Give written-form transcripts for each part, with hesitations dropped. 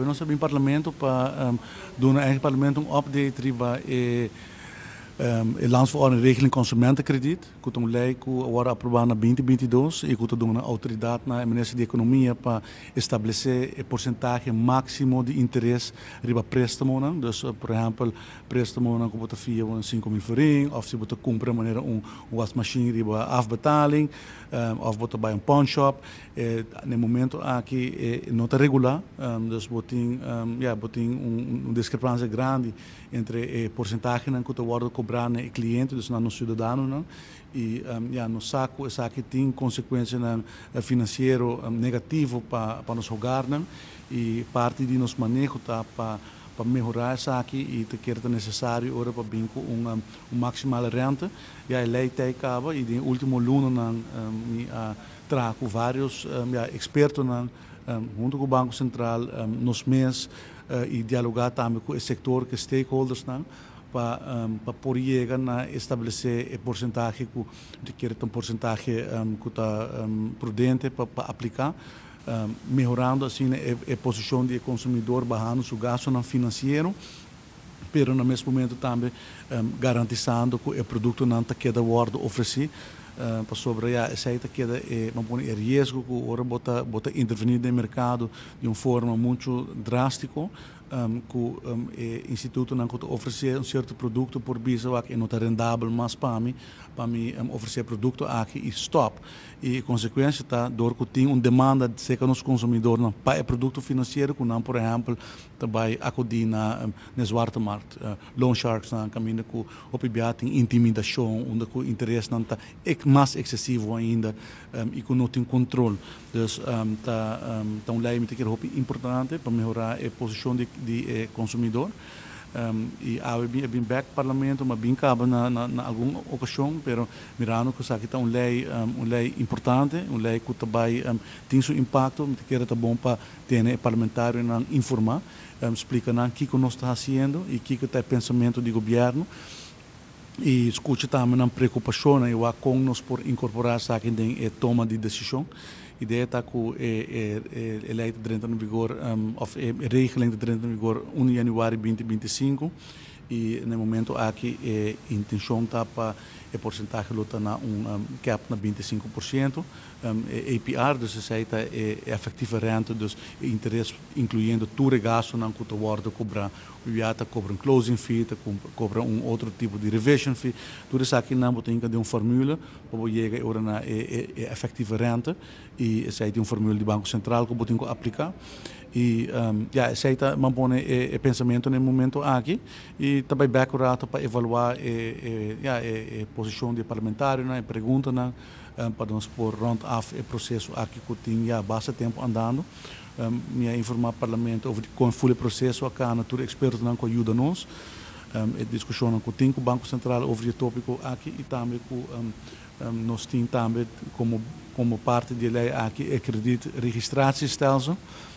Nos a bin Parlamento pa duna eigen Parlamento un update riba e Landsverordening Regeling Consumentenkrediet, ku ta un lei ku a wòrdu aprobá na 2022 i ku ta duna outoridat na e Minister di Ekonomia pa establesé e porsentahe máksimo di interes riba préstamonan. Dus, por ehèmpel, préstamonan ku bo ta fia bo 5000 florin òf si bo ta kumpra manera un wasmashin riba afbetaling òf bo ta bai un pawnshop. Na e momento aki no ta regulá, dus bo tin, ya, bo tin un diskrepansia grandi entre e porsentahenan ku ta wòrdu kobrá na e kliente, dus na nos siudadanonan, i ya, nos sa ku esaki tin konsekuensianan finansiero negativo pa nos hogarnan, i parti di nos maneho ta pa mehorá esaki i ta kere ta nesesario ora pa bin ku un maksimale rente. Ya e lei ta e kaba i den e último lunanan mi a traha ku vários ya ekspertonan huntu ku Banko Sentral, nos mes i dialogá tambe ku e sektor, ku e stakeholdersnan pa pa por yega na establesé e porsentahe ku ta kere ta un porsentahe ku ta prudente pa pa apliká, mehorando asina e posishon di e konsumidor, bahando su gastunan finansiero, pero na mes momento tambe garantisando ku e produktonan ta keda wòrdu ofresí, pasobra ya esei ta keda e, bo pone e riesgo ku ora bo ta bo ta intervení den merkado di un forma muchu drástiko, ku e institutonan ku ta ofresé un sierto produkto por bisa wak e no ta rendabel mas pa mi, pa mi ofresé e produkto aki i stòp. I e konsekuensia ta dor ku tin un demanda serka nos konsumidornan pa e produkto finansiero ku nan por ehèmpel ta bai akudí na e zwarte markt. Loan sharksnan kaminda ku hopi bia tin intimidashon unda ku interesnan ta mas eksesivo ainda i ku no tin kontrol. Dus ta ta un lei mi ta kere hopi importante pa mehorá e posishon di e konsumidor. I awe mi a bin bek parlamento, mi a bin kaba na na algun okashon, pero mirando ku esaki ta un lei un lei importante, un lei ku ta bai tin su impakto, mi ta kere ta bon pa tene e parlamentarionan informá, splika nan kiko nos ta hasiendo i kiko ta e pensamentu di gobièrnu i skucha tambe nan preokupashonnan i wak kon nos por inkorporá esaki den e toma di desishon. Idea ta ku e e lei ta drenta na vigor òf e regeling ta drenta na vigor 1 yanüari 2025 i na e momento aki e intenshon ta pa e porsentahe lo ta na un kèp na 25%. E APR, dus esei ta e efectieve rente, dus e interes incluyendo tur e gastonan cu ta wordo cobra. Ya ta cobra un closing fee, ta cobra un otro tipo di revision fee. Tur esakinan bo ta hinca den un formule pa bo yega e ora na e efectieve rente y esei tin un formule di Banco Central cu bo tin cu aplica. Y ya esei ta manpone e pensamento na e momento aki y ta bay bek un rato pa evalua e ya e posicion di e parlamentarionan, e preguntanan. Pa nos por rond af e proceso aki cu tin ya basta tempo andando. Mi a informa Parlamento over di con ful e proceso a cana, tur e expertonan cu a yuda nos, e discusionnan cu tin cu Banco Central over di e topico aki y tambe cu nos tin tambe como como parti di e ley aki e krediet registratiestelsel,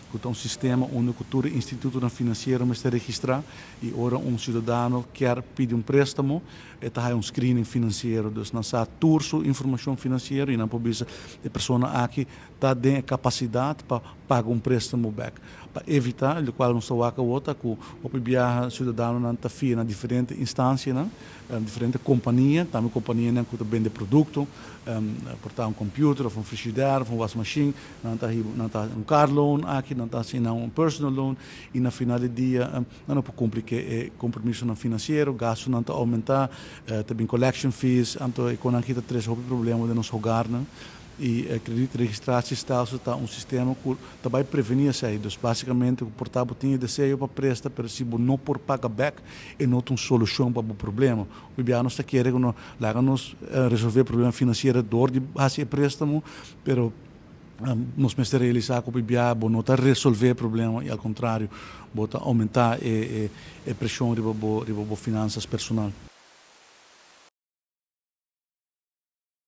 cu ta un sistema unda cu tur e institutonan financiero mester registra y ora un ciudadano kier pidi un prestamo, E ta haya un screening financiero, dus nan sa tur su informacion financiero y nan por bisa e persona aki ta den e capacidad pa paga un prestamo bek. Pa evita, locual nos ta wak awor ta cu hopi biaha ciudadanonan ta fia na diferente instancianan, diferente compania, tambe companianan cu ta bende producto, por ta un computer of un frigidaire of un wasmachine, nan ta hiba, nan ta haci un car loan aki, nan ta haci nan un personal loan y na final di dia Nan no por cumpli cu e compromisonan financiero, gastonan ta aumenta, ta bin collection fees, anto e conan aki ta trece hopi problema den nos hogarnan y e krediet registratiestelsel ta un sistema cu ta bay preveni esey. Dus basicamente cu por ta bo tin e deseo pa presta pero si bo no por paga bek e no ta un solucion pa bo problema. Hopi bia nos ta kere cu no laga nos resolve e problema financiero door di haci e prestamo pero Nos mester realisá ku bia bo no ta resolvé e problema i al kontrario bo ta oumentá e preshon riba bo riba bo finansas personal.